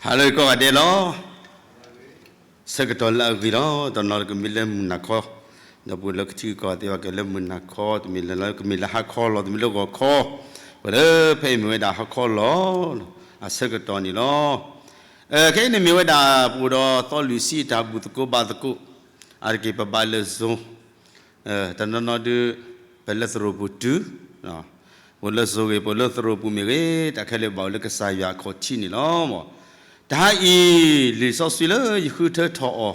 ဟါလၢကိးဂၤဒဲးလီၤ. ဆၢကတီၢ်လၢအဂ့ၤလီၤ. တနီၤကမ့ၢ်လၢမုၢ်နၤခီ, ဒီးပှၤလၢကထံၣ်ကီးသ့ၣ်ဘၣ်ကဲလၢမုၢ်နၤခီ, တမ့ၢ်လၢ ကမ့ၢ်လၢဟါခီလီၤ, တမ့ၢ်လၢဂီၤခီ, ပှၤလၢဖဲအံၤမ့ၢ်ဝဲဒၣ်ဟါခီလီၤ, အဆၢကတီၢ်န့ၣ်လီၤ. ခဲအံၤန့ၣ်မ့ၢ်ဝဲဒၣ်ပအိၣ်ဒီးသီလွံၢ်ဆံအတၢ်ဘူၣ်သကိးဘါသကိး, အါတက့ၢ်ပဘါလၢ Zoom တနီၤနီၤဒုး ပလၢသရိာ်ပူၤတုၤ, ပလၢ Zoom ဂ့ၤ ပလၢသရိာ်ပူၤမ့ၢ်ဂ့ၤ, တၢ်ခဲလၢာ်ဘၣ်အိၣ်လၢကစၢ်ယွၤအခီၣ်ထံးန့ၣ်လီၤ. တဟါအံၤ လံာ်စီဆှံလၢယဃုထၢထီၣ်အီ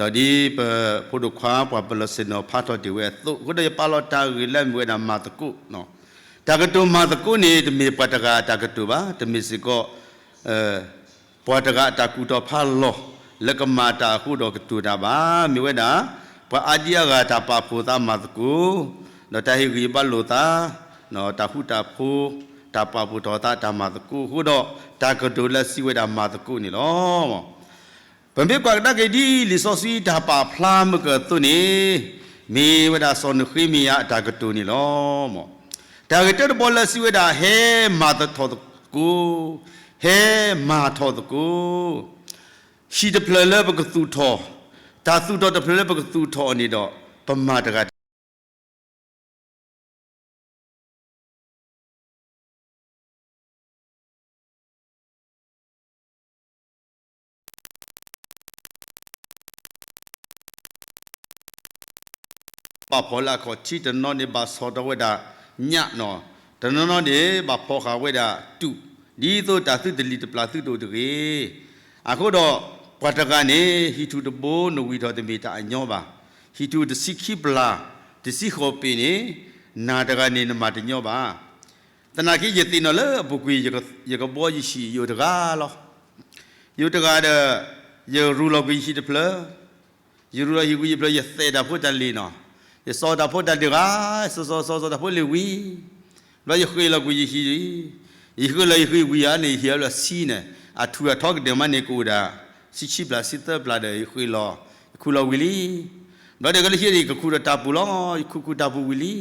ၤ, ဒီးဒ်ပဖိဒိၣ်ခွါပှၤပလီၢ်ဆ့ၣ်နီၤဖးထီၣ်တ့ၢ်ဝဲအသိး, အဃိဒီးယပာ်လီၤတၢ်ဂ့ၢ်လၢအမ့ၢ်ဝဲဒၣ်မၤသကိး, တၢ်ကတိၤမၤသကိးန့ၣ် တမ့ၢ်ပှၤတဂၤအတၢ်ကတိၤဘၣ်, တမ့ၢ်စ့ၢ်ကီး ပှၤတဂၤအတၢ်ကူၣ်ထီၣ်ဖးလီၤ လၢကမၤတၢ်အဃိဒီးကတိၤတၢ်ဘၣ်. မ့ၢ်ဝဲဒၣ် ပှၤအါဒံအါဂၤတၢ်ပာ်ဖှိၣ်သးမၤသကိး, ဒီးတၢ်ဟ့ၣ်ဂံၢ်ဘါလိာ်သး, တၢ်ဃူတၢ်ဖိး, တၢ်ပာ်ဖှိၣ်ထီၣ်သးတၢ်မၤသကိးအဃိဒီး တၢ်ကတိၤလၢအစံးဝဲဒၣ်မၤသကိးန့ၣ်လီၤ. ပမ့ၢ်ကွၢ်ကဒါက့ၤဒ်လံာ်စီဆှံတၢ်ပာ်ဖျါမုၢ်ကၢၢ်အသိးန့ၣ်, မ့ၢ်ဝဲဒၣ်စီၤနဃ့မယၤအတၢ်ကတိၤန့ၣ်လီၤ. တၢ်ဂ့ၢ်တၢတဘီလၢအစံးဝဲဒၣ် ဟဲမၤထီၣ်သကိး, ဟဲမၤထီၣ်သကိး, ဟံၣ်တဖျၢၣ်လၢပကသူၣ်ထီၣ်, တၢ်သူၣ်ထီၣ်တဖျၢၣ်လၢပကသူၣ်ထီၣ်အီၤန့ၣ်ဒီး ပမၤတဂၤတ ပာ်ဖှိၣ်လၢအခီၣ်ထံး, တနီၤန့ၣ်ဘၣ်ဆီၣ်ထီၣ်ဝဲဒၣ်ညၣ်နီၤ, တနီၤနီၤန့ၣ် ဘၣ်ဖီၣ်ဃာ်ဝဲဒၣ်တူၣ်, ဒ်သိးတၢ်သုတလံၤတပျၢ်သုတအိၣ်တဂ့ၤ. အဃိဒီး ပှၤတဂၤန့ၣ် ဟံၣ်ထူၣ်တဘိ နဝံၣ်ထီၣ်တမ့ၢ်တၢ်အညီဘၣ်. ဟံၣ်ထူၣ်တဆံခံပျၢ်, တဆံဃိးပ့ၤန့ၣ်, နၤတဂၤန့ၣ် နမၤတညီဘၣ်. သနာ်က့ ယသ့ၣ်နီၣ်လၢအပူၤကွံာ် ယကဘှီယဟံၣ်ယအိၣ်တဂၤလီၤ. ယအိၣ်တဂၤဒီး ယရူၤလီၤကွံာ်ယဟံၣ်တဖျၢၣ်, ယရူၤလီၤဟံၣ်ကွံာ်ယဖျၢၣ် ယသဲးတၢ်ဖိတၢ်လံၤနီၤ, ယစီၤတၢ်ဖိတၢ်လံၤဂၤ, စီၤစီၤစီၤစီၤတၢ်ဖိလံၤဝံၤ, ဘျီယဃ့လီၤကွံာ်ယဟံၣ်, ယဃ့လီၤယဃ့ဝံၤဧါန့ၣ် ယဟံၣ်အဘျီဆံန့ၣ်, အထူၣ်အထီကဒဲးမးန့ၣ် ကအိၣ်ဒၣ် ဆံဆံပျၢ်ဆံသၢပျၢ်ဒီး ယဃ့လီၤ, ယခူၣ်လီၤဝံၤလံ. ဘျီဒီးကလၢဟံၣ်န့ၣ် ယကခူၣ်ဒီးတၢ်ပူၤလီၤ, ယခူၣ်ခူၣ်တၢ်ပူၤဝံၤလံ.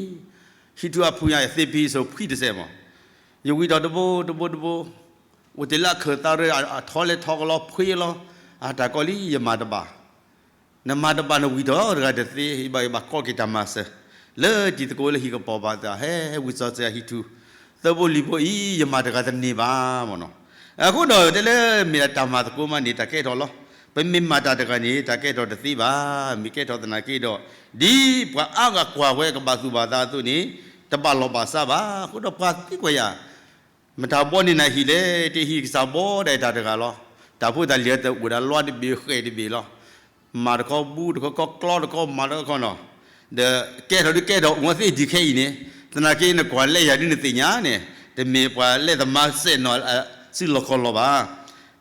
ဟံၣ်ထူၣ်အဖုၣ်ညါ ယသ့ၣ်ဖံးစိၣ်ဖှံတစဲးမး, ယဝံၤထီၣ်တဘိတဘိတဘိ, အိၣ်တ့ၢ်လၢအခၢၣ်သးရၢ အထီလဲၤထီကလီဖှ့လီၤ, အတၢ်ကီလံ ယမၤတဘၣ်. နမၤတဘၣ်နဝံၤထီၣ်တဂၤတသ့, ယဘၣ်ယဘၣ်ကိးက့ၤတၢ်မၤစၢၤ, လၢတံၤသကိးလၢဟံၣ်ကပီၤဘၣ်သး ဟဲဝံၤစီၤစၢၤဟံၣ်ထူၣ်, သၢဘိလံၤဘိအံၤ ယမၤတဂၤတန့ၢ်ဘၣ်မးနီၤ. အဃိဒီးတဲလၢမ့ၢ်ဒၣ်တၢ်မၤသကိးမးန့ၣ် တၢ်ကဲထီၣ်လီၤ. ပမ့ၢ်မၤတၢ်တဂၤန့ၣ် တၢ်ကဲထီၣ်တသ့ဘၣ်. မ့ၢ်ကဲထီၣ်သနာ်က့ဒီး ဒ်ပှၤအါဂၤကွၢ်ဝဲကဘၣ်သူၣ်ဘၣ်သးအသိးန့ၣ် တဘၣ်လီၢ်ဘၣ်စးဘၣ်. အဃိဒီးပှၤသံကွၢ်ယၤ မတၤဘှီန့ၢ်နၤဟံၣ်လဲၣ်, တ့ဟံၣ်ကစၢ်ဘှီဒၣ်တၢ်တဂၤလီၤ. တၢ်ဖိတၢ်လံၤအတအိၣ်ဒၣ်လွါတဘ့ၣ်ဃဲးတဘ့ၣ်လီၤ. မၤတခီဘူတခီ ကီကျီတခီ မၤတခီနီၤ. ဒီးကဲထီၣ်ဒုးကဲထီၣ် အိၣ်သ့ၣ်ဒံးခဲအံၤန့ၣ်, သနာ်က့နကွၢ်လဲယၤဒ်နသ့ၣ်ညါန့ၣ်, တမ့ၢ်ပှၤလဲသးမၤစဲးနီၤ စုလီၢ်ခီလီၤဘၣ်.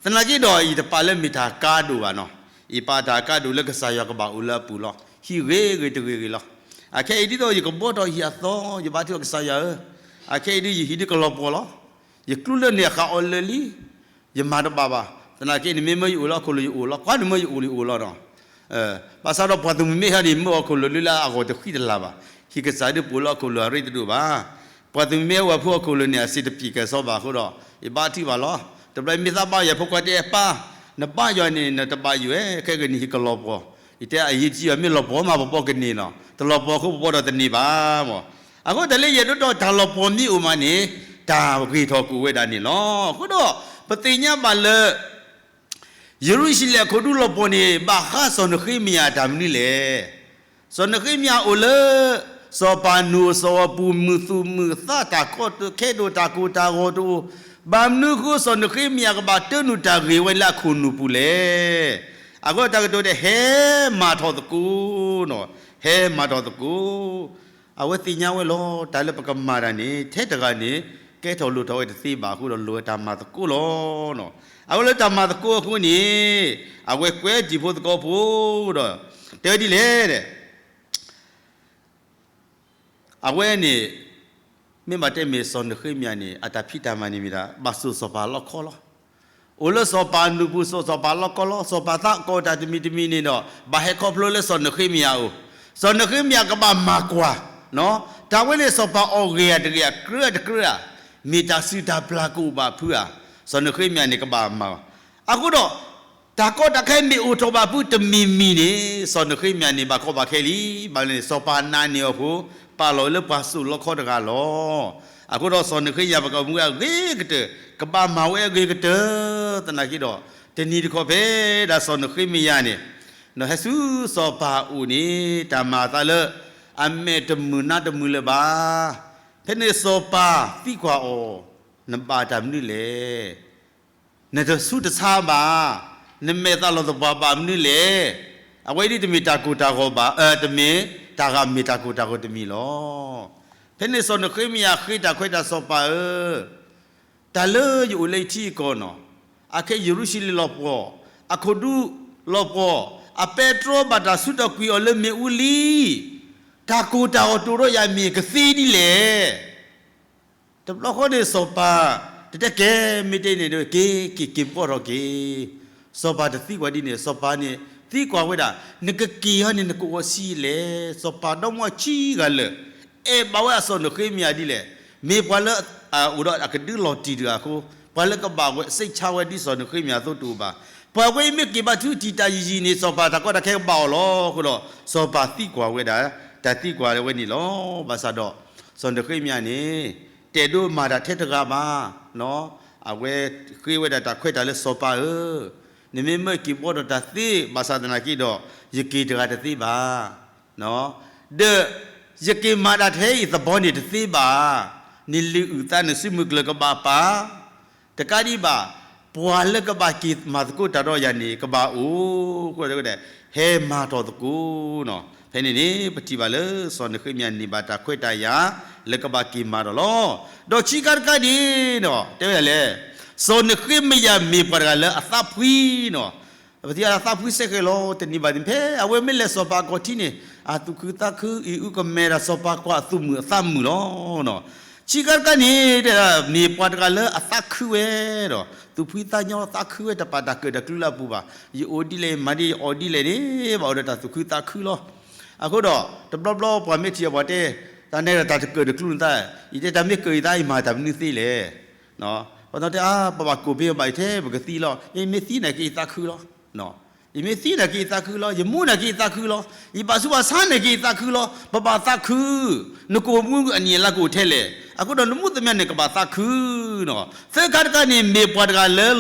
သနာ်က့ဒီး ယတပာ်လၢမ့ၢ်တၢ်ကါဒိၣ်ဘၣ်နီၤ. ယပာ်တၢ်ကါဒိၣ်လၢကစၢ်ယွၤကဘၣ်အိၣ်လၢအပူၤလီၤ. ဟံၣ်ဂ့ၤဂ့ၤတဂ့ၤဂ့ၤလီၤ. အခဲအံၤဒ်သိးယကဘှီထီၣ်ဟံၣ်အသီ ယဘါထုကဖၣ်ကစၢ်ယွၤဧၢ, အခဲအံၤဒ်ယဟံၣ်ဒ်ကလီၤပှီၢ်လီၤ. ယကျူလၢန့ၣ်အခးအီၤလၢာ်လံ. ယမၤတဘၣ်ဘၣ်. သနာ်က့န့ၣ် မ့ၢ်မၢယအိၣ်လၢဟီၣ်ခိၣ်လိၤယအိၣ်လီၤ, ကွၢ်န့ၣ်မၢယအိၣ်လီၤယအိၣ်လီၤနီၤ. ဘၣ်ဆၣ်ဒီးပှၤသုးမုၢ်မ့ၢ်ဟဲန့ၣ် မၢဟီၣ်ခိၣ်လိၤလၢလၢအဂီၢ်တဃံတလၤဘၣ်. ဟံၣ်ကစၢ်ဒုးပအိၣ်လၢဟီၣ်ခိၣ်လိၤအရ့တဒိၣ်ဘၣ်. ပှၤသုးမုၢ်မ့ၢ်ဟဲဝဲဖုဟီၣ်ခိၣ်လိၤန့ၣ် အစ့တပံာ်ကဲစီဘၣ်အဃိဒီး ယဘါထုကဖၣ်လီၤ. တဘျီမ့ၢ်သးဘါယၤဖိခွါတဲပၢ်, နဘါယွၤန့ၣ် နတဘၣ်ယိၣ်ဧဲ, ခဲဂ့ၤန့ၣ်ဟံၣ်ကလီၤပှီၢ်. ယတဲအယံာ်ကံယွၤမ့ၢ်လီၤပှီၢ်မး ပဘှီကန့ၢ်လီၤ. တလီၤပှီၢ်အဃိပဘှီဒီးတန့ၢ်ဘၣ်မး. အဃိတၢ်လၢယအဲၣ်ဒိးတဲတၢ်လီၤပှီၢ်မ့ၢ်အိၣ်မးန့ၣ် တၢ်ဂ့ၤထီၣ်ကအိၣ်ဝဲဒၣ်န့ၣ်လီၤ. အဃိဒီး ပသ့ၣ်ညါဘၣ်လၢ ယရူၤၡလ့ၣ်အခိၣ်ဒူလီၤပှီၢ်န့ၣ် ဘၣ်ဃးစီၤနဃ့မယၤတၢ်မနုၤလဲၣ်. စီၤနဃ့မယၤအိၣ်လၢ စီၤပၤနိၣ်အစီၤအပူၤ မုာ်သူၣ်မုာ်သး တၢ်ကီခဲဒိၣ် တၢ်ကိၢ်တၢ်ဂီၤတအိၣ်, ဘၣ်မနုၤအဃိ စီၤနဃ့မယၤကဘၣ်တၢနုာ်တၢ်ဂ့ၤဝဲလၢအခိၣ်နူာ်ပူၤလဲၣ်. အဃိတၢ်ကတိၤဒဲး ဟဲမၤထီၣ်သကိးနီၤ, ဟဲမၤထီၣ်သကိး. အဝဲသ့ၣ်ညါဝဲလီၤ တၢ်လၢပကမၤတၢ်န့ၣ် ထဲတဂၤန့ၣ် ကဲထီၣ်လိၣ်ထီၣ်ဝဲတသ့ဘၣ်အဃိဒီး လိၣ်ဝဲတၢ်မၤသကိးလီၤ. အဝဲလၢတၢ်မၤသကိးအဃိန့ၣ် အဝဲကွဲတံၤဖိသကိးဖိဒီး တဲဝဲဒ်လဲၣ်ဒီး အဝဲန့ၣ် မ့ၢ်ဘၣ်တဲမ့ၢ်စီၤနဃ့မယၤန့ၣ် အတၢ်ဖံးတၢ်မၤန့ၣ်မ့ၢ်ဒၣ် ဘၣ်စိာ်စီၤပၤလီခီလီၤ. အိၣ်လၢစီၤပၤနူာ်ပူၤ စိာ်စီၤပၤလီခီလီၤ. စီၤပၤသးကိးတၢ်တမံၤတမံၤန့ၣ်ဒီး ဘၣ်ဟဲခီဖျိလၢစီၤနဃ့မယၤအအိၣ်. စီၤနဃ့မယၤကဘၣ်မၤကွၢ် တၢ်ဝဲန့ၣ် စီၤပၤအီၣ်ဂ့ၤဧါတဂ့ၤဧါ ကြၢးဧါတကြၢးဧါ, မ့ၢ်တၢ်စုၣ်တၢ်ပျၢ်ကအိၣ်ဘၣ်ဖုးဧါ. စီၤနဃ့မယၤန့ၣ်ကဘၣ်မၤ အဃိဒီး တၢ်ကီတၢ်ခဲမ့ၢ်အိၣ်ထီၣ်ဘၣ်ဖုးတမံၤမံၤန့ၣ် စီၤနဃ့မယၤန့ၣ် ဘၣ်ကီဘၣ်ခဲလံ. ဘၣ်မနုၤလဲၣ်န့ၣ် စီၤပၤနာ်န့ၢ်အီၤအဃိ ပာ်လီၤလၢပှၤစိာ်လီခီတဂၤလီၤ. အဃိဒီးစီၤနဃ့မယၤ ပကမူဝဲအဂ့ၤကတၢၢ် ကဘၣ်မၤဝဲအဂ့ၤကတၢၢ် သနာ်က့ဒီး တနံၤတခီဖဲဒၣ်စီၤနဃ့မယၤန့ၣ် ဒီးဟဲဆူစီၤပၤအအိၣ်န့ၣ် တၢ်မၤအသးလၢ အမဲာ်တမုာ်နါတမုာ်လၢၤဘၣ်. ဖဲန့ၣ်စီၤပၤသံကွၢ်အီၤ, နဘၣ်တၢ်မနုၤလဲၣ်. နတဆူးတဆါဘၣ်, နမဲာ်သးလီၤသပှၢ်ဘၣ်မနုၤလဲၣ်. အဝဲဒ်တမ့ၢ်တၢ်ကိၢ်တၢ်ဂီၤဘၣ်, တမ့ၢ်တၢ်ဂၤမ့ၢ်တၢ်ကိၢ်တၢ်ဂီၤတမံၤလီၤ. ဖဲန့ၣ်စီၤနဃ့မယၤဃ့တၢ်ခွဲးတၢ်စီၤပၤဧၢ, တၢ်လၢယအိၣ်လၢယထံအကီၢ်နီၤ, အခဲယရူၤၡလ့ၣ်လီၤပှီၢ်, အခိၣ်ဒူလီၤပှီၢ်, အပဲတြီဘၣ်တၢ်ဆူးတၢ်ကွံာ်အီၤလၢမ့ၣ်အူလံ. တၢ်ကိၢ်တၢ်ဂီၤတိာ်ဒီးယၤမ့ၢ်ကသ့ဒ်လဲၣ်. တဘျီဃီန့ၣ်စီၤပၤ တတဲကဲမ့ၢ်တဲန့ၣ် က့ၤ က့ၤက့ၤဘီထီၣ်က့ၤ. စီၤပၤတသံကွၢ်ဒ်န့ၣ် စီၤပၤန့ၣ် သံကွၢ်ဝဲဒၣ် နကက့ၤအီၤန့ၣ် နကအိၣ်ဆံးလဲၣ်. စီၤပၤဒီမါဆံးဂၤလၢာ် အဲၣ်ဘၣ်ဝဲအစီၤနဃ့မယၤဒ်လဲၣ်. မ့ၢ်ပှၤလၢ အိၣ်ဒီးအကဒုလီၤတံၢ်တဂၤအဃိ ပှၤလၢကဘၣ်ဝဲ စိတ်ချ ဝဲဒ်စီၤနဃ့မယၤအသိးတအိၣ်ဘၣ်. ပှၤဝဲအံၤမ့ၢ်က့ၤဘၣ်ဆူတံာ်တာ်ယံာ်ယံာ်န့ၣ် စီၤပၤတၢ်ကီတၢ်ခဲကဘၣ်အီၤလီၤ. အဃိဒီး စီၤပၤသံကွၢ်ဝဲဒၣ် တၢ်သံကွၢ်ဝဲန့ၣ်လီၤ. ဘၣ်ဆၣ်ဒီး စီၤနဃ့မယၤန့ၣ် တအဲၣ်ဒိးမၤတၢ်ထဲတဂၤဘၣ်. အဝဲဃ့ဝဲဒၣ်တၢ်ခွဲးတၢ်လၢစီၤပၤဧၢ, နမ့ၢ်မၢက့ၤဘီထီၣ်တၢ်သ့ ဘၣ်ဆၣ်သနာ်က့ဒီး ယက့ၤတဂၤတသ့ဘၣ်. ဒီးယက့ၤမၤတၢ်ထဲအံၤသဘီန့ၣ်တသ့ဘၣ်. နလံာ်အုၣ်သးနစုမုၢ်ကျၢၤကဘၣ်ပာ် တကးဒံးဘၣ် ပှၤလၢကဘၣ်က့ၤမၤသကိးတၢ်ဒီးယၤန့ၣ် ကဘၣ်အိၣ် ဟဲမၤထီၣ်သကိးနီၤ. ဖဲန့ၣ်န့ၣ် ပထံၣ်ဘၣ်လၢစီၤနဃ့မယၤန့ၢ်ဘၣ်တၢ်ခွဲးတၢ်ယာ် လၢကဘၣ်က့ၤမၤဒီးလီၤ. ဒီးခံခါတခါန့ၣ်ဒီး တဲဝဲဒၣ်လဲၣ်, စီၤနဃ့မယၤမ့ၢ်ပှၤတဂၤလၢအသးဖှံနီၤ. ပထံၣ်အသးဖှံစ့ၢ်ကီးလီၤ. တနံၤဘၣ်တနံၤ ဖဲအဝဲမ့ၢ်လဲၤစီၤပၤအခီၣ်ထံးန့ၣ် အသူၣ်ခုသးခု အံၤအုကမဲာ်ဒီးစီၤပၤကွၢ်အသူၣ်မုာ်အသးမုာ်လီၤ. ခံခါတခါန့ၣ် တဲဒၣ် မ့ၢ်ပှၤတဂၤလၢအသးခုဝဲဒီး သူၣ်ဖှံသးညီသးခုဝဲ တပာ်တၢ်ကၢၣ်တၢ်ကျူလၢအပူၤဘၣ်. ယအိၣ်ဒ်လဲၣ် ယမၤဒ်လဲၣ် ယအီၣ်ဒ်လဲၣ်န့ၣ် ဘၣ်အိၣ်ဒီးတၢ်သူၣ်ခုသးခုလီၤ. အဃိဒီး တဘျီဘျီပှၤမ့ၢ်ထံၣ်အီၤပှၤတဲ တၢ်နဲဒီးတၢ်တကၢၣ်တကျူနသး, ယတဲတၢ်မ့ၢ်ကၢၣ်ယသး ယမၤတၢ်မနုၤသ့လဲၣ်. ပှၤတဲ အါ ပဘၣ်ကိးဖဲဘၣ်အံၤထဲပကသံလီၤ. ယမ့ၢ်သံန့ၣ်က့ၤယသးခုလီၤ. ယမ့ၢ်သံန့ၣ်က့ၤယသးခုလီၤ. ယမူန့ၣ်က့ၤယသးခုလီၤ. ယဘၣ်ဆူးဘၣ်ဆါန့ၣ်က့ၤယသးခုလီၤ. ပဘၣ်သးခု, နကိၣ်မူအနံၣ်အလါကအိၣ်ထဲလဲၣ်. အဃိဒီးနမူသမံန့ၣ်ကဘၣ်သးခုနီၤ. သၢခါတခါန့ၣ် မ့ၢ်ပှၤတဂၤလၢ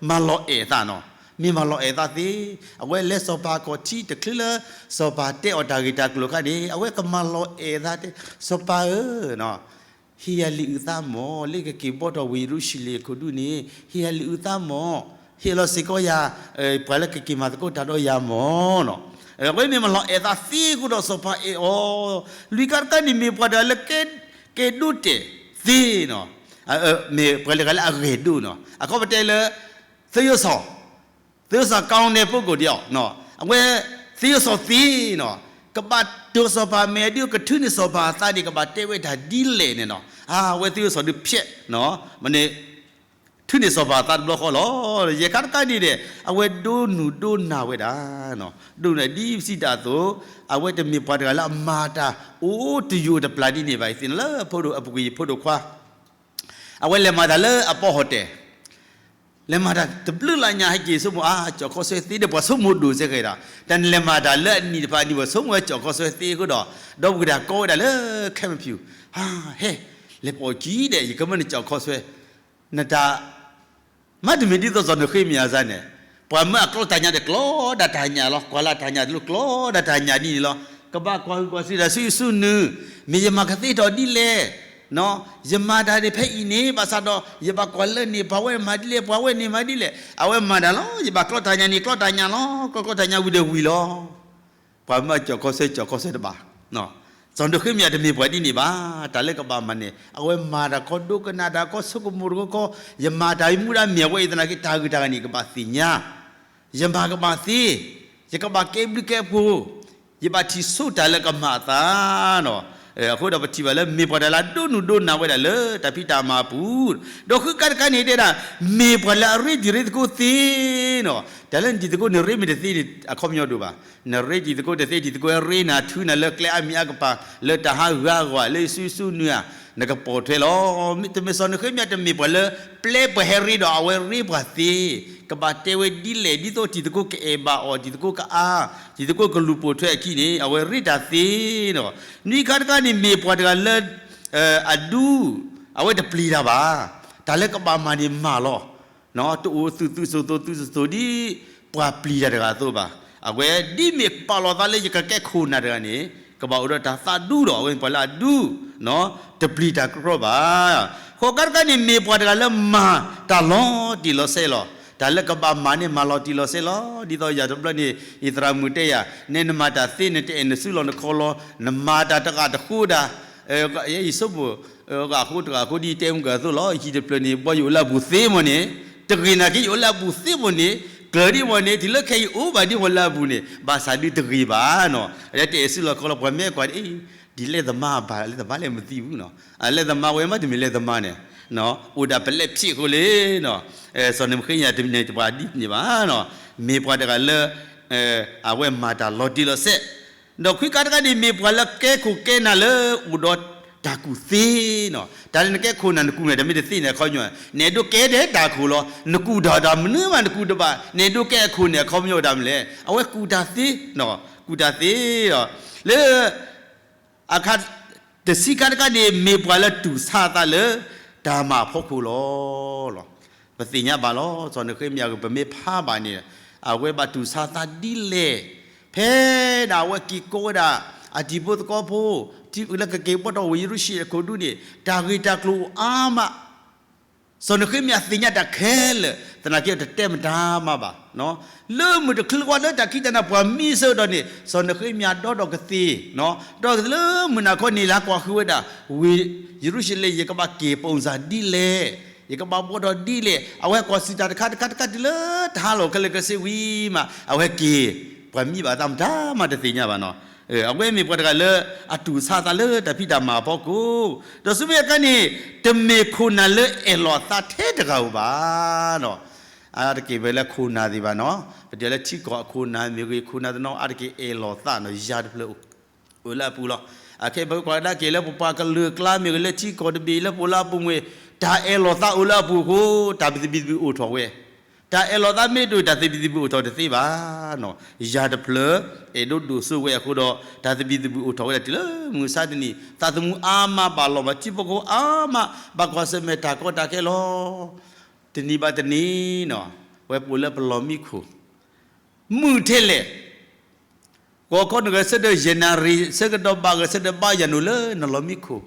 မၤလီၤအဲၣ်အသးနီၤ. မ့ၢ်မၤလီၤအဲၣ်အသးသ့, အဝဲလဲၤစီၤပၤအခီၣ်ထံးတချုးလၢ စီၤပၤတဲအီၤတၢ်ဂ့ၢ်တၢ်ကျိၤအခါန့ၣ် အဝဲကမၤလီၤအဲၣ်အသးတဲ စီၤပၤဧၢ ဟ့ၣ်ယၤလံာ်အုၣ်သးမီၢ်, လၢကက့ၤဘီထီၣ်ဝ့ၢ်ယရူၤၡလ့ၣ်အခိၣ်ဒူန့ၣ် ဟ့ၣ်ယၤလံာ်အုၣ်သးမီၢ်, ဟ့ၣ်လီၤစ့ၢ်ကီးယၤ ပှၤလၢကက့ၤမၤသကိးတၢ်ဒီးယၤမီၢ်နီၤ. အဝဲမ့ၢ်မၤလီၤအဲၣ်သးသ့အဃိဒီးစီၤပၤအဲၣ်အီၤ, လွံၢ်ခါတခါန့ၣ် မ့ၢ်ပှၤတဂၤလၢ ကဲဒိၣ်တဲာ်သ့နီၤ, မ့ၢ်ပှၤတဂၤလၢအဂဲၤဒိၣ်နီၤ. အခီပတဲလၢ သယိၣ်စီၤ သယိၣ်စီၤ ကောင်းတဲ့ပုဂ္ဂိုလ်တယောက်နီၤ, အဝဲ သယိၣ်စီၤသ့နီၤ, ကဘၣ်တိၢ်စီၤပၤမဲာ်ဒ် ကထုးန့ၢ်စီၤပၤအသးန့ၣ် ကဘၣ်တဲဝဲတၢ်ဒ်လဲၣ်န့ၣ်နီၤ. အဝဲသယိၣ်စီၤဒုးဖျဲးနီၤ, မ့ၢ်န့ၣ် ထုးန့ၢ်စီၤပၤအသးတဘျီဃီလီၤ. ယဲၢ်ခါတခါန့ၣ်ဒီး အဝဲဒိးနုာ်ဒိးနၢ်ဝဲဒၣ်, ဒိးနုာ်ဒ်ပစံးတၢ်အသိး, အဝဲတမ့ၢ်ပှၤတဂၤလၢအမၤတၢ်အိၣ်တယိာ်တပျၢ်ဒ်န့ၣ်ဘၣ်. ယသ့ၣ်နီၣ်လၢဖိဒိၣ်အပူၤကွံာ်ယဖိဒိၣ်ခွါ အဝဲလဲၤမၤတၢ်လၢအပီၣ်ဟီၣ်တဲၣ်, လဲၤမၤတၢ်တဘျုးလၢညါ ဟဲက့ၤဆိကမိၣ် အါ ကၠီၣ်ခီဆွဲသ့ဒီး ပှၤဆိကမိၣ်ဒိၣ်စ့ၢ်ကီးဒၣ်, တၢ်နလဲၤမၤတၢ်လၢအနံၣ်တဖၣ်အနံၣ် ပှၤဆိကမိၣ်ဝဲကၠီၣ်ခီဆွဲသ့အဃိဒီး, ဒီပုၢ်ဝဲၢ်ကိးဝဲဒၣ်လၢခဲမဖၠူၣ်, ဟါ ဟဲ လဲၤပိာ်ကံဒီး ယကမၢနကၠီၣ်ခီဆွဲ, နတၢ် မ့တမ့ၢ်ဒ်သိးစီၤနဃ့မယၤစ့ၢ်န့ၣ်, ပှၤမၢအကျီတၢ်ညၣ်ဒီးကျီဒၣ်တၢ်ညၣ်လီၤ, ကွၢ်လၢ်တၢ်ညၣ်တလိၣ်ကျီဒၣ်တၢ်ညၣ်ဒ်န့ၣ်လီၤ. ကဘၣ်ကွၢ်ဟုၣ်ကွၢ်စူၣ်တၢ်ဆူၣ်ဆူၣ်နုာ်, မ့ၢ်ယမၤကသ့ထီၣ်ဒ်လဲၣ်, ယမၤတၢ်န့ၣ်ဖဲအံၤန့ၣ် ဘၣ်ဆၣ်ဒီး ယဘၣ်ကွၢ်လၢန့ၣ် ပှၤဝဲမၤဒ်လဲၣ် ပှၤဝဲန့ၣ်မၤဒ်လဲၣ်, အဝဲမၤတၢ်လီၤ. ယဘၣ်ကျီတၢ်ညၣ်န့ၣ် ကျီတၢ်ညၣ်လီၤ, ကျီကျီတၢ်ညၣ်ဝံၤဒီးဝံၤလီၤ. ပှၤမၢအကၠီၣ်ခီဆွဲ ကၠီၣ်ခီဆွဲတဘၣ်, စီၤနဃ့မယၤတမ့ၢ်ပှၤဒ်န့ၣ်ဘၣ်. တၢ်လၢကဘၣ်မၤန့ၣ် အဝဲမၤတၢ်ခီဒိကနၣ်တၢ်ခီဆိကမိၣ်တခီခီ, ယမၤတၢ်မူဒါမ့ၢ်အဝဲအံၤသနာ်က့ တၢ်ဂုၤတၢ်ဂၤန့ၣ် ကဘၣ်သ့ၣ်ညါ, ယမၤကမၣ်သ့, ယကဘၣ်ကဲဘျုးကဲဖှိၣ်, ယဘၣ်ထံၣ်ဆိတၢ်လၢကမၤအသးနီၤ. အဃိဒီးပထံၣ်ဘၣ်လၢ မ့ၢ်ပှၤတၢ်လၢအဒိးနုာ်ဒိးနၢ်ဝဲဒၣ်လၢတၢ်ဖံးတၢ်မၤအပူၤ, ဒီးဃုကါတခါန့ၣ်တဲဒၣ်, မ့ၢ်ပှၤလၢအရ့တံၤရ့သကိးသ့နီၤ. တၢ်လၢနတံၤသကိးန့ၣ် ရ့မ့ၢ်တသ့န့ၣ် အခီပညီဒိၣ်ဘၣ်. နရ့တံၤသကိးတသ့ တံၤသကိးဟဲရ့နၤထုနၤလၢကျဲအါမံၤအါကပၤ လၢတၢ်ဟးဂူာ်ဟးဂီၤ လၢယစုစုနုာ်ဧါ, နကပိာ်ထွဲလီၤ. တမ့ၢ်စီၤနဃ့မယၤတမ့ၢ်ပှၤလၢ ပျဲပှၤဟဲရ့ဒီးအဝဲရ့ပှၤသ့, က ကဘၣ်တဲဝဲဒ်လဲၣ် ဒ်သိးတံၤသကိးကအဲၣ်ဘၣ်အီၤ တံၤသကိးကအါ တံၤသကိးကလူၤပိာ်ထွဲအခံန့ၣ် အဝဲရ့တၢ်သ့နီၤ. နွံခါတခါန့ၣ် မ့ၢ်ပှၤတဂၤလၢ အဒူ အဝဲတပျံၤတၢ်ဘၣ်. တၢ်လၢကဘၣ်မၤန့ၣ်မၤလီၤ. တအိၣ်သုးသုးစိၤသိးသုးစိၤသိးဒ် ပှၤပျံၤတၢ်တဂၤအသိးဘၣ်. အဝဲဒ်မ့ၢ်ပာ်လီၤသးလၢယကကဲခိၣ်နၢ်တဂၤန့ၣ် ကဘၣ်အိၣ်ဒီးတၢ်သးဒူဒီး အဝဲမ့ၢ်ပှၤလၢအဒူ တပျံၤတၢ်ကရီဘၣ်. ဃိးခါတခါန့ၣ် မ့ၢ်ပှၤတဂၤလၢမၤတၢ်လီၤတံၢ်လီၤဆဲးလီၤ. တၢ်လၢကဘၣ်မၤန့ၣ် မၤလီၤတံၢ်လီၤဆဲးလီၤ. ဒ်သိးယၤတဘျီန့ၣ် ယသရၣ်မုၣ်တဲယၤ နဲနမၤတၢ်သ့ နတအဲၣ်နစုလီၢ်နခီလီၤ နမၤတၢ်တဂၤတဃိဒၣ် ယဆိကမိၣ် ဂၤဃိတဂၤဃိဒ်တဲမုၢ်ကၢသိးလီၤ. ယဟံၣ်တဖျၢၣ်န့ၣ် ဘီယအိၣ်လၢအပူၤသ့မ့ၢ်န့ၣ် တဂ့ၤနာ်က့ ယအိၣ်လၢအပူၤသ့မ့ၢ်န့ၣ် ကျၢၤဒ်မ့ၢ်န့ၣ် တုၤလၢခဲအံၤယအိၣ်ဘၣ်ဒ်မ့ၢ်လၢအပူၤန့ၣ် ဘၣ်ဆၣ်ဒုးတဂ့ၤဘၣ်နီၤ. အဝဲတအဲၣ်စုလီၢ်ခီလီၤ ပှၤမ့ၢ်ကွၢ်ဒ်အံၤ ဒ်လဲၣ်သမါဘၣ် လဲၣ်သမါလဲၣ်မသိဘူးနီၤ. လဲၣ်သမါဝဲမ့တမ့ၢ်လဲၣ်သမါန့ၣ် အိၣ်ဒၣ်ပလဲးဖျဲးဃိလံနီၤ. စီၤနဃ့မယၤတမ့ၢ်ပှၤဒ်န့ၣ်ဘၣ်နီၤ. မ့ၢ်ပှၤတဂၤလၢ အဝဲမၤတၢ်လီၤတံၢ်လီၤဆဲး ဒီးခွံခါတခါန့ၣ် မ့ၢ်ပှၤလၢကဲခိၣ်ကဲနၢ်လၢအိၣ်ဒီးတၢ်ကူၣ်သ့နီၤ. တၢ်လၢနကဲခိၣ်နၢ်နကူၣ်န့ၣ် တမ့ၢ်တသ့န့ၣ် အခီပညီ နအဲၣ်ဒိးကဲဒဲးတၢ်ခိၣ်လီၤ. နကူၣ်တၢ်တၢ်မနုၤမးနကူၣ်တဘၣ် နအဲၣ်ဒိးကဲအခိၣ်န့ၣ် အခီပညီအိၣ်တၢ်မနုၤလဲၣ်. အဝဲကူၣ်တၢ်သ့နီၤ ကူၣ်တၢ်သ့ဒီး လၢ အခါ တဆံခါတခါန့ၣ် မ့ၢ်ပှၤလၢတူၢ်ဆါအသးလၢ တၢ်မၤအဖီခိၣ်လီၤ. ပသ့ၣ်ညါဘၣ်လီၤ စီၤနဃ့မယၤဂ့ၤ ပမ့ၢ်ဖးဘၣ်န့ၣ် အဝဲဘၣ်တူၢ်ဆါသးဒ်လဲၣ်. ဖဲဒၣ်အဝဲက့ၤကိးဝဲဒၣ် အတံၤဖိသကိးဖိ လၢကက့ၤဘီၣ်ထီၣ်ဝ့ၢ်ယရူၤၡလ့ၣ်အခိၣ်ဒူန့ၣ် တၢ်ဂ့ၢ်တၢ်ကျိၤအိၣ်အါမး စီၤနဃ့မယၤသ့ၣ်ညါတၢ်ခဲလၢာ် သနာ်က့တတဲမတၤမးဘၣ်. လၢမုၢ်တချုးကွၢ်လၢတၢ်ခံးတၢ်နၤပှၤမံအဆၢကတီၢ်န့ၣ် စီၤနဃ့မယၤဒီဒီးကသ့ၣ် ဒီးကသ့ၣ်လၢမုၢ်နၤခီန့ၣ် လၢကွၢ်ဃုာ်ဝဲဒၣ် ဝ့ၢ်ယရူၤၡလ့ၣ် ယကဘၣ်က့ၤပိၢ်စၢ်ဒ်လဲၣ်, ယကဘၣ်ဘီၣ်ထီၣ်ဒ်လဲၣ်, အဝဲကွၢ်စံးတၢ်တခါတခါတခါတုၤလၢတဟါလီၤခဲလၢာ်ခဲဆ့ဝံၤမး အဝဲက့ၤ ပှၤမံဘၣ်သးမတၤမးတသ့ၣ်ညါဘၣ်နီၤ. အဝဲမ့ၢ်ပှၤတဂၤလၢအတူၢ်ဆါသးလၢတၢ်ဖံးတၢ်မၤအဖီခိၣ်, ဒီးဆူမဲာ်ညါတခါန့ၣ် တမ့ၢ်ခိၣ်နၢ်လၢအဲၣ်လီၤသးထဲတဂၤဧိၤဘၣ်နီၤ. အါတက့ၢ်ဖဲလၢခိၣ်နၢ်သ့ၣ်တဖၣ်နီၤ, ပတဲလၢထံကီၢ်အခိၣ်နၢ်မ့ၢ်ဂ့ၤ ခိၣ်နၢ်တနီၤ အါတက့ၢ်အဲၣ်လီၤသးနီၤ ယၤတဖျၢၣ်အိၣ်လၢအပူၤလီၤ. အခဲအံၤပကွၢ်ကဒါက့ၤလၢပပှၤကလုာ်အကျါမ့ၢ်ဂ့ၤ လၢထံကီၢ်တဘ့ၣ်လၢပအိၣ်လၢအပူၤမ့ၢ်ဂ့ၤ တၢ်အဲၣ်လီၤသးအိၣ်လၢအပူၤအဃိ တၢ်သဘံၣ်သဘုၣ်အိၣ်ထီၣ်ဝဲ တၢ်အဲၣ်လီၤသးမ့ၢ်တအိၣ် တၢ်သဘံၣ်သဘုၣ်အိၣ်ထီၣ်တသ့ဘၣ်နီၤ. ယၤတဖျၢၣ် အဲၣ်ဒိးဒိၣ်စိဝဲအဃိဒီး တၢ်သဘံၣ်သဘုၣ်အိၣ်ထီၣ်ဝဲဒၣ်တုၤလၢမုၢ်မဆါတနံၤ သးသမူအါမးဘၣ်လီၤဘၣ် ထံဖိကီၢ်ဖိအါမး ဘၣ်ကွၢ်ဆၢၣ်မဲာ်တၢ်ကီတၢ်ခဲလီၤ. တနံၤဘၣ်တနံၤနီၤ ဝဲပအိၣ်လၢပလီၢ်မံခိၣ် မုၢ်ထဲလဲၣ် ဂီၤခီနဂဲၤဆၢထၢၣ်ယဲၢ်နၣ်ရံၣ် ဆၢကတီၢ်ဘၣ်ဂဲၤဆၢထၢၣ်ဘါယၤနုာ်လၢနလီၢ်မံခိၣ်,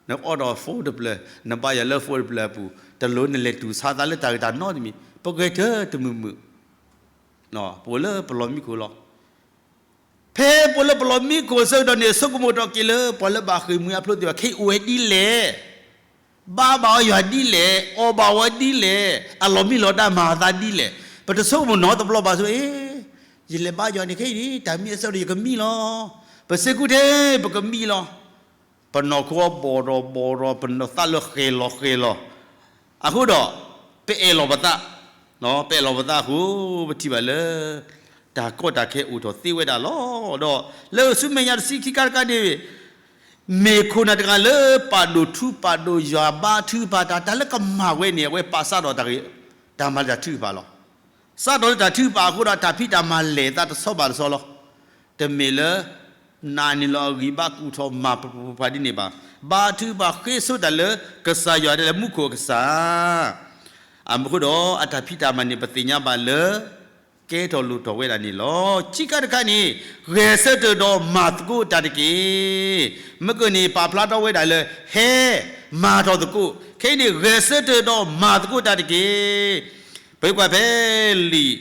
နအိးထီၣ် phone တဖျၢၣ်, နဘါယၤလၢ phone တဖျၢၣ်အပူၤ, တလိၣ်နလဲၤတူၢ်ဆါသးလၢတၢ်ဂ့ၢ်တၢ်နီတမံၤ, ပဂဲၤထၢၣ်တမုာ်မုာ်, ပအိၣ်လၢပလီၢ်မံခိၣ်လီၤ. ဖဲပအိၣ်လၢပလီၢ်မံခိၣ်အဆၢကတီၢ်န့ၣ် ဆိကမိၣ်ထီၣ်က့ၤလၢ ပှၤလၢဘၣ်ဃ့ၢ်မှံဟးဖျိးသ့ၣ်တဖၣ် ခဲအံၤအိၣ်ဝဲဒ်လဲၣ် ဘါဘၣ်ဝဲယွၤဒ်လဲၣ်, အီၣ်ဘၣ်ဝဲဒ်လဲၣ်, အလီၢ်မံလီၤဒါမၤအသးဒ်လဲၣ်, ပတဆိကမိၣ်နီတဘျီဘၣ်ဆိ အ့ ယလဲၤဘါယွၤန့ၣ်ခဲအံၤန့ၣ် တၢ်မံအဆၢကတီၢ်ယကမံလီၤ. ပစ့ကူထဲ ပကမံလီၤ. ပနီၢ်ခိအဘီၣ်ဒီးဘီၣ်ဒီး ပသးလၢဃဲၤလီၤဃဲၤလီၤ. အဃိဒီး ပအဲၣ်လီၤပသး, ပအဲၣ်လီၤပသးအဃိ ပထံၣ်ဘၣ်လၢ တၢ်ကီတၢ်ခဲအိၣ်ထီၣ်သ့ဝဲဒၣ်လီၤ. ဒီးလၢဆူမဲာ်ညါတဆံခံခါတခါန့ၣ် မ့ၢ်ခိၣ်နၢ်တဂၤလၢပာ်ဒိၣ်ထုကဖၣ်ဒိၣ် ယွၤဘါထုကဖၣ်တၢ် တၢ်လၢကမၤဝဲန့ၣ် အဝဲပာ်စးထီၣ်တၢ်ဂ့ၢ် တၢ်မၤလၢတၢ်ထုကဖၣ်လီၤ. စးထီၣ်လၢတၢ်ထုကဖၣ်အဃိဒီး တၢ်ဖံးတၢ်မၤလဲၤသးတဆီဘၣ်တဆီလီၤ. တမ့ၢ်လၢ နာ်န့ၢ်လီၤအဂံၢ်ဘါကူၣ်ထီၣ်မၤပှဲၤပှဲၤဒ်န့ၣ်ဘၣ်. ဘါထုကဖၣ်ဃ့ဆိတၢ်လၢကစၢ်ယွၤဒ်လဲၣ် မူခိၣ်အကစၢ် အဃိဒီး အတၢ်ဖံးတၢ်မၤန့ၣ် ပသ့ၣ်ညါဘၣ်လၢ ကဲထီၣ်လိၣ်ထီၣ်ဝဲဒၣ်န့ၣ်လီၤ. ခံခါတခါန့ၣ် ဂဲၤဆၢထၢၣ်ဒီးမၤသကိးတၢ်တက့ၢ်. မ့ၢ်ကန့ၣ် ပာ်ဖျါထီၣ်ဝဲဒၣ်လၢ ဟဲ မၤထီၣ်သကိး, ခဲအံၤန့ၣ် ဂဲၤဆၢထၢၣ်ဒီးမၤသကိးတၢ်တက့ၢ်. ပကွၢ်ဖဲလံာ်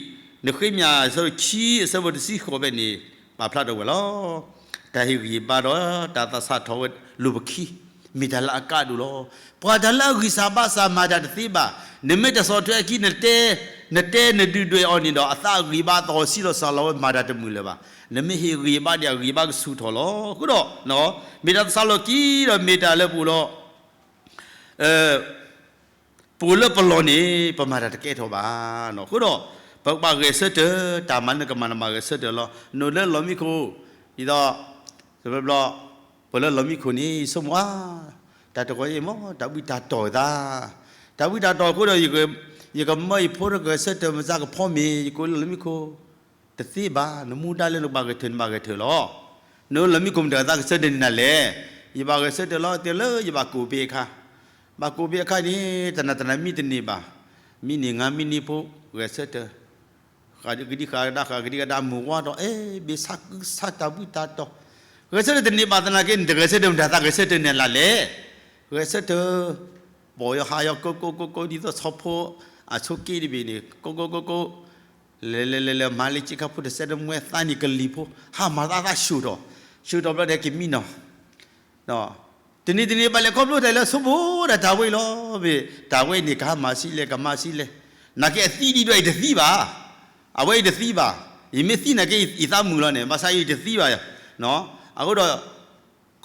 နဃ့မယၤ အဆၢဒိၣ်ခံ အဆၢဖိတဆံဃိးဖဲန့ၣ် ပာ်ဖျါထီၣ်ဝဲလီၤ. တၢ်ဟ့ၣ်ဂံၢ်ဘါဒီးတၢ်သးဆးထီၣ်ဝဲလိာ်ပခံ မ့ၢ်တၢ်လၢအကါဒိၣ်လီၤ. ပှၤတၢ်လၢအဂံၢ်စၢ်ဘါစၢ်မၤတၢ်တသ့ဘၣ်. နမ့ၢ်တၢ်ဆီၣ်ထွဲအခံ နတဲ နတဲနဒုၣ်ဒွဲၣ်အီၤန့ၣ်ဒီး အသးအဂံၢ်ဘါသီၣ်ဆံးလီၤစၢ်လီၤဝဲ မၤတၢ်တမုာ်လၢၤဘၣ်. နမ့ၢ်ဟ့ၣ်ဂံၢ်ဘါန့ၣ် အဂံၢ်ဘါကဆူၣ်ထီၣ်လီၤ. အဃိဒီး မ့ၢ်တၢ်သးဆးလီၤကံဒီး မ့ၢ်တၢ်လၢပအိၣ်လီၤ ပအိၣ်လၢပလီၢ်န့ၣ် ပမၤတၢ်တကဲထီၣ်ဘၣ်. အဃိဒီး ပကဘၣ်ဂဲၤဆၢထၢၣ် တၢ်မၤလၢနကမၤန့ၣ် မၤဂဲၤဆၢထၢၣ်လီၤ. နအိၣ်လၢလီၢ်မံခိၣ် ဒ်သိး တဘျီဘျီ ပအိၣ်လၢလီၢ်မံခိၣ်န့ၣ် ဆိကမိၣ်ဧါ တၢ်တဂီၤအံၤမ့ၢ် တၢ်ဘှံးတၢ်တီၢ်သး, တၢ်ဘှံးတၢ်တီၢ်အဃိဒီး ယက ယကမၢယဖိတဂဲၤဆၢထၢၣ် မစၢကဖီမ့ၤ ယကအိၣ်လၢလီၢ်မံခိၣ်, တသ့ဘၣ်. နမူဒါလၢနကဘၣ်ဂဲၤဆၢထၢၣ် နဘၣ်ဂဲၤဆၢထၢၣ်လီၤ. နအိၣ်လၢလီၢ်မံခိၣ် မတၤသးဂဲၤဆၢထၢၣ်န့ၣ်နၤလဲၣ်. ယဘၣ်ဂဲၤဆၢထၢၣ်လီၤ တဲလၢယဘၣ်ကိးဘ့အခါ, ဘၣ်ကိးဘ့အခါန့ၣ် တနၤတနၤမံတန့ၢ်ဘၣ်, မံန့ၢ် ငါမံန့ၢ်ဖိ ဂဲၤဆၢထၢၣ် ဃးကဒံဃာ်ကဒါ ဃးကဒံကဒါ မုၢ်ဝါဒီး အဲ ဘ့ၣ်ဆါကုဆါတၢ်ဘှံးတၢ်တီၤ, ဂဲၤဆၢထၢၣ်တန့ၢ်ဘၣ်သနာ်က့ နတဂဲၤဆၢထၢၣ် မတၤသးဂဲၤဆၢထၢၣ်န့ၣ်လၢ်လဲၣ်. ဂဲၤဆၢထၢၣ် ပိာ်ယီၤဟးယီၤ ကိးကိးကိးကိး ဒ်သိးဆီဖိအဆိးက့တဘ့ၣ်န့ၣ် ကိးကိးကိးကိး လဲၤလဲၤလဲၤလဲၤ မၤလ့စ့ခါဖိတစဲးတမှဲသးန့ၣ်ကလံၤဖိ ဟးမၤသးသးဆူၣ်ထီၣ်, ဆူၣ်ထီၣ်ဘျီဒီးကမံနီၤ တနံၤတနံၤဘၣ်လဲၤခီဖျိတၢ်လၢဆိကမိၣ်ဒၣ်တၢ်ဝဲအံၤလီၤ. မ့ၢ်တၢ်ဝဲအံၤန့ၣ် ကဟးမၤဆံးလဲၣ် ကမၤဆံးလဲၣ်, နာ်က့အသံဒ်ဒီးအံၤတသံဘၣ်, အဝဲအံၤတသံဘၣ်, ယမ့ၢ်သံနာ်က့ ယသးမုာ်လီၤန့ၣ် ဘၣ်ဆၣ်အံၤတသံဘၣ်. အဃိဒီး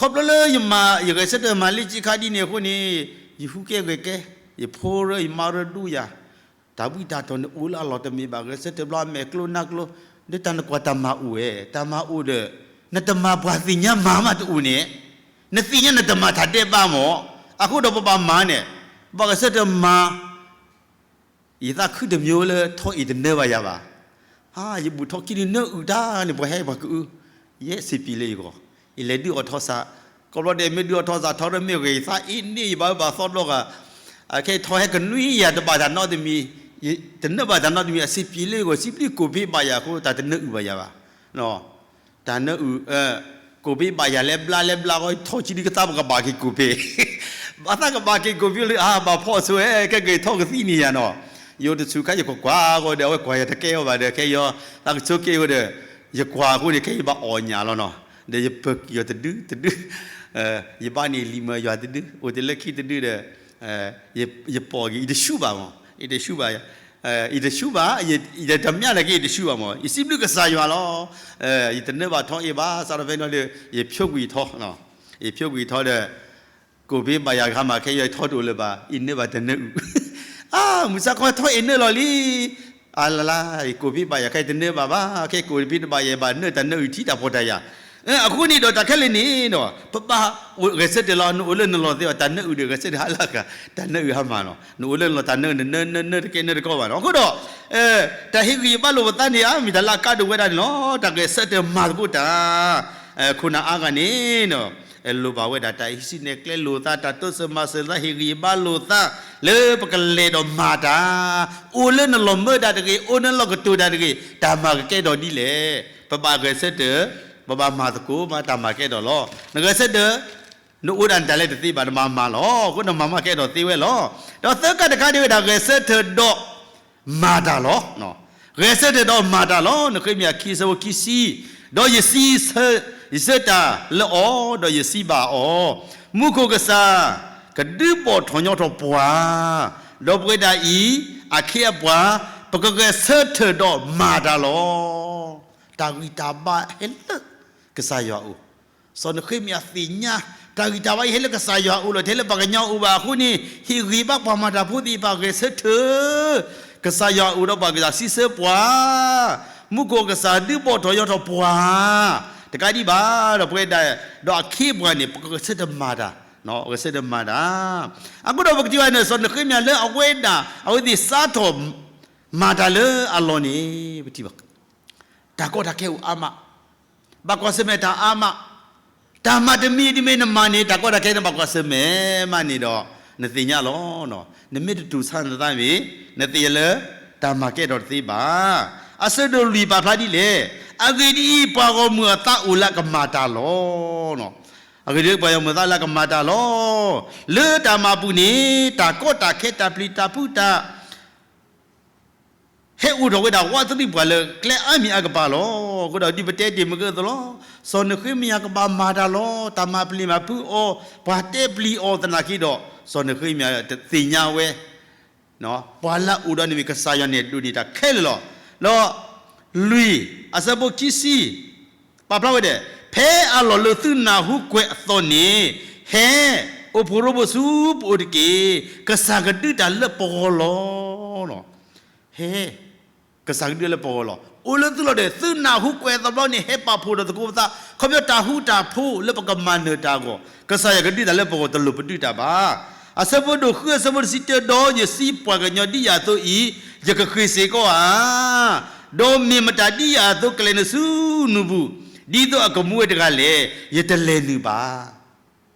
ခီဖျိလၢယမၤ ယဂဲၤဆၢထၢၣ်မၤလ့စ့ခါဒ်န့ၣ်အဃိန့ၣ် ယဟူးကဲဂဲၤကဲ, ယဖိရၢယမါရၢဒူယၤ တၢ်ဘှံးတၢ်တီၤန့ၣ်အိၣ်လၢအလီၢ်တမ့ၢ်ဘၣ် ဂဲၤဆၢထၢၣ်ဘျီအမဲာ်ကျိနါကျိ, ဒီးတၢ်နကွၢ်တၢ်မၤအိၣ်ဝဲ တၢ်မၤအိၣ်ဒီး နတမၤပှၤသ့ၣ်ညါမၤမးတအိၣ်န့ၣ်, နသ့ၣ်ညါနတမၤထးဒဲးဘးမး, အဃိဒီးပဘၣ်မၤန့ၣ်, ပဘၣ်ဂဲၤဆၢထၢၣ်မၤ ယသးခုတမံၤလၢထီၣ်အံၤတနၢဘၣ်ယၤဘၣ်. ယဘူၣ်ထီၣ်ခံနၢအုၣ်တၢ်န့ၣ် ပှၤဟဲပှၤကအု, ယဲစံးပံၤလၢယဂီၢ်, ယလဲၤဒုးအီၣ်ထီၣ်စး, ကိးဘျီဒဲးမ့ၢ်ဒုးအီၣ်ထီၣ်စးထီၣ်ဒီးမ့ၢ်ဂ့ၤ ယသးအ့န့ၢ်ယဘၣ်အၢဘၣ်သီဘျီဂၤ, ခဲအံၤထီၣ်ဟဲကနွံယၤတဘၣ်တၢ်နီတမံၤ, တနၢဘၣ်တၢ်နီတမံၤ အစံးပံၤလၢယဂီၢ် စံးဘျုးကိးဘ့ဘၣ်ယၤအဃိ တၢ်တနၢအုၣ်ဘၣ်ယၤဘၣ် တၢ်နၢအုၣ်, ကိးဘ့ဘၣ်ယၤလဲၤဘျါလဲၤဘျါဃီ ထီၣ်ဆံဒုကသးပကဘၣ်က့ၤကိးဘ့, ဘၣ်သးကဘၣ်က့ၤကိးဘ့လၢ အါ ဘၣ်ဖီၣ်ဆိဝဲ ခဲက့ၤထီၣ်ကသံၣ်န့ၣ်ယၤနီၤ, ယိၤတဆူၣ်ခါယကွၢ်ကွၢ်ဃီဒီး အဝဲကွၢ်ယၤတကဲအီၤဘၣ်ဒီး ခဲအံၤသးကဆိးက့အဃိဒီး ယကွၢ်အဃိန့ၣ် ခဲအံၤယဘၣ်အီၣ်ညၣ်လီၤနီၤ, ဒီးယပၢၤကံၢ်အီၤတဒုတဒု, ယဘၣ်န့ၢ်လံာ်မၢယွၤတဒု အိၣ်တ့ၢ်လၢခံတဒုဒီး ယပိာ်က့ၤ ယတဆူၣ်ဘၣ်မး ယတဆူၣ်ဘၣ်, ယတဆူၣ်ဘၣ်, ယတမၠၣ်နာ်က့ ယတဆူၣ်ဘၣ်မး ယစံးဘျုးကစၢ်ယွၤလီၤ. ယတနၢဘၣ်ထီၣ်အ့ၣ်ဘၣ် စးထီၣ်ဖဲနီၤဒီး ယဖျိကွံာ်ထီၣ်, ယဖျိကွံာ်ထီၣ်ဒီး ကိးဘ့ဘၣ်ယၤဂၤမး ခဲအံၤယထီၣ်တအိၣ်လၢၤဘၣ် အ့ၣ်နၢဘၣ်တနၢအုၣ်, အါ မုၢ်ဆါခီထီၣ်အ့ၣ်နၢလီၤလံ အါလၢ်လၢ် ယကိးဘ့ဘၣ်ယၤခဲအံၤတနၢဘၣ်ဘၣ် ခဲကိးဘ့တဘၣ်ယၤဘၣ်နၢတၢ်နၢအုၣ်ထံတၢ်ဖှီၣ်တၢ်ယာ်, အဃိန့ၣ်ဒီးတၢ်ခဲလၢာ်န့ၣ်ဒီး ပဘၣ်ဂဲၤဆၢထၢၣ်လီၤ နအိၣ်လၢနလီၢ်သ့ဘၣ် တၢ်နၢအုၣ်ဒီးဂဲၤဆၢထၢၣ်ဟးလၢအဂၤ တၢ်နၢအုၣ်ဟးမးလီၤ နအိၣ်လၢနလီၢ်တၢ်နၢအုၣ် နနၢနၢတကဲနၢတကီဘၣ်နီၤ အဃိဒီး တၢ်ဟ့ၣ်ဂံၢ်ဟ့ၣ်ဘါလိာ်ပသးန့ၣ် အါမ့ၢ်တၢ်လၢအကါဒိၣ်ဝဲဒၣ်န့ၣ်လီၤ တၢ်ဂဲၤဆၢထၢၣ်မၤသကိးတၢ်, ခိၣ်နၢ်အါဂၤန့ၣ် လိၣ်ဘၣ်ဝဲဒၣ်တၢ်ဟံးစုနဲၣ်ကျဲလိာ်သး တၢ်တိစၢၤမၤစၢၤသး ဟ့ၣ်ဂံၢ်ဟ့ၣ်ဘါလိာ်သး လၢပကလဲၤဒီးမၤတၢ်, အိၣ်လၢနလီၢ်မၢဒၣ်တဂ့ၤ အိၣ်လၢနလီၢ်ကတိၤဒၣ်တဂ့ၤ တၢ်မၤကကဲထီၣ်ဒ်လဲၣ်, ပဘၣ်ဂဲၤဆၢထၢၣ်, ပဘၣ်မၤသကိးမး တၢ်မၤကဲထီၣ်လီၤ. နဂဲၤဆၢထၢၣ်, နအိၣ်ဒၣ်နတၢ်လဲၤတသ့ဘၣ် နမၤမၤလီၤ, အဃိနမၤမၤကဲထီၣ်သ့ဝဲလီၤ. ဒီးသၢကါတခါဒၣ်ဝဲဒၣ် ဂဲၤဆၢထၢၣ်ဒီး မၤတၢ်လီၤ. ဂဲၤဆၢထၢၣ်ဒီးမၤတၢ်လီၤ. နဃ့မ့ၢ်အခံ အဆၢဖိခံဆံ, ဒီးယစံးဆၢ, ယဆၢတၢ်လၢအီၤ, ဒီးယစံးဘၣ်အီၤ, မူခိၣ်ကစၢ် ကဒုးဘီၣ်ထီၣ်ညီထီၣ်ပှၤ, ဒီးပဝဲဒၣ်အံၤ အခ့အပှၤ, ပကဂဲၤဆၢထၢၣ်ဒီးမၤတၢ်လီၤ. တၢ်ဂံၢ်တၢ်ဘါဟဲလၢကစၢ်ယွၤအအိၣ် စီၤနဃ့မယၤသ့ၣ်ညါ, တၢ်ဂံၢ်တၢ်ဘါအံၤဟဲလၢကစၢ်ယွၤအအိၣ်လီၤ, တဟဲလၢပှၤကညီအအိၣ်ဘၣ်အဃိန့ၣ် ဟ့ၣ်ဂံၢ်ဘါပှၤမၤတၢ်ဖိသ့ၣ်တဖၣ်ဂဲၤဆၢထၢၣ်, ကစၢ်ယွၤအအိၣ်ဒီးပှၤကစၢ်စံးဆၢပှၤ, မူခိၣ်ကစၢ်ဒုးဘီၣ်ထီၣ်ညီထီၣ်ပှၤ, တကးဒံးဘၣ်ဒီးပဝဲဒၣ်, ဒီးအခ့အပှၤန့ၣ် ပကဂဲၤဆၢထၢၣ်မၤတၢ်, ဂဲၤဆၢထၢၣ်မၤတၢ်, အဃိဒီးပကထံၣ်ဘၣ်န့ၣ် စီၤနဃ့မယၤလၢအဝဲဒၣ် အဝဲသ့ၣ်စးထီၣ် မၤတၢ်လၢအလီၢ်န့ၣ် ပထံၣ်ဘၣ် တၢ်ကီတၢ်ခဲအိၣ်အါမး, ဘၣ်ကွၢ်ဆၢၣ်မဲာ်တၢ်အါမး, တၢ်မၤတမံၤတမံၤနမၤန့ၣ် တၢ်ကီတၢ်ခဲန့ၣ်ဘၣ်ကွၢ်ဆၢၣ်မဲာ်မးန့ၣ်ဒီး နသ့ၣ်ညါလီၤ. နမ့ၢ်တတူၢ်ဆါနသးမ့ၢ် နသ့ၣ်ညါလၢ တၢ်မၤကဲထီၣ်တသ့ဘၣ်. အဆၢဒိၣ်လွံၢ်ပာ်ဖျါဒ်လဲၣ်, အဂ့ၢ်ဒ်အံၤ ပှၤဂီၢ်မုၢ်အသးအိၣ်လၢအကမၤတၢ်လီၤ. အဂ့ၢ်ဒ်အံၤ ပှၤဂီၢ်မုၢ်အသးလၢအကမၤတၢ်လီၤ. လၢတၢ်မၤပူၤန့ၣ် တၢ်ကီတၢ်ခဲတၢ်ပျံၤတၢ်ဖုးတၢ် ဟဲအိၣ်ထီၣ်ဝဲဒၣ်ဝးတရံးပှၤလၢကျဲအါမံၤအါကပၤလီၤ. အဃိဒီးဒ်ပတဲတ့ၢ်မုၢ်ကဲအသိးလီၤ. စီၤနဃ့မယၤကဘၣ်မၤတၢ်လီၤ. တၢ်မၤပျံၤမၤဖုးအီၤ, ပှၤတဲပျံၤအီၤသနာ်က့ဒီး စီၤနဃ့မယၤသ့ၣ်ညါဝဲ ပှၤလၢအအိၣ်ဒီးန့ၣ်မ့ၢ်ကစၢ်ယွၤန့ၣ် ဒိးန့ၢ်တၢ်ခဲလၢာ်လီၤ. ဒီးလွံၢ် အဆၢဖိခံဆံ ပာ်ဖျါဝဲဒၣ်, ဖဲအလီၢ်လၢသုနၢ်ဟူကွဲးအသီန့ၣ် ဟဲ အိၣ်ဖှိၣ်ရိဖှိၣ်ဆူပအိၣ်တက့ၢ်. ကစၢ်ကဒုးတၢ်လၢပဂီၢ်လီၤ. ဟဲ ကစၢ်ကဒုးတၢ်လၢပဂီၢ်လီၤ. အိၣ်လၢသုလီၢ်ဒီး သုနၢ်ဟူကွဲးအသီဘျီန့ၣ် ဟဲပာ်ဖှိၣ်ဒီးသကိးပသး ခီဖျိတၢ်ဃူတၢ်ဖိးလၢပကမၤနၢၤတၢ်အဂီၢ်, ကစၢ်ယွၤကဒုးတၢ်လၢပဂီၢ် တလိၣ်ပဒုးတၢ်ဘၣ်. အဆၢဖိဒိၣ်ဃု အဆၢဖိတဆံတၢ, ဒီးယစံး, ပှၤကညီဒ်ယၤအသိးအံၤ, ယကဃ့စ့ၢ်ကီးဧါ. ဒီးမ့ၢ်မတၤဒ်ယၤအသိးကလဲၤနုာ်ဆူနူၤပူၤ, ဒ်သိးအကမူဝဲတဂၤလဲၣ်, ယတလဲၤနုာ်ဘၣ်.